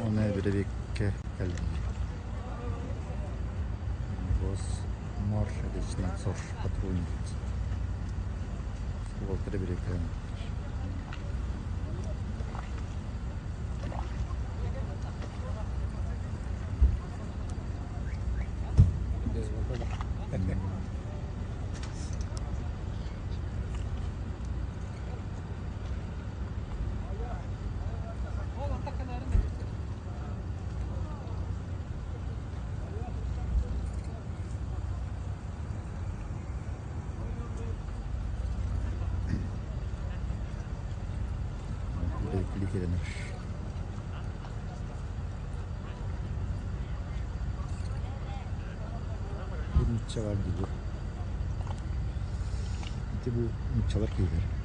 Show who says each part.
Speaker 1: Уонна бэрэбиэркэ кэллилэр. Росморречнадзор патрульник уолаттары бэрэбиэркэлээн Бу нууччалар дии бу. Ити бу нууччалар киһилэр.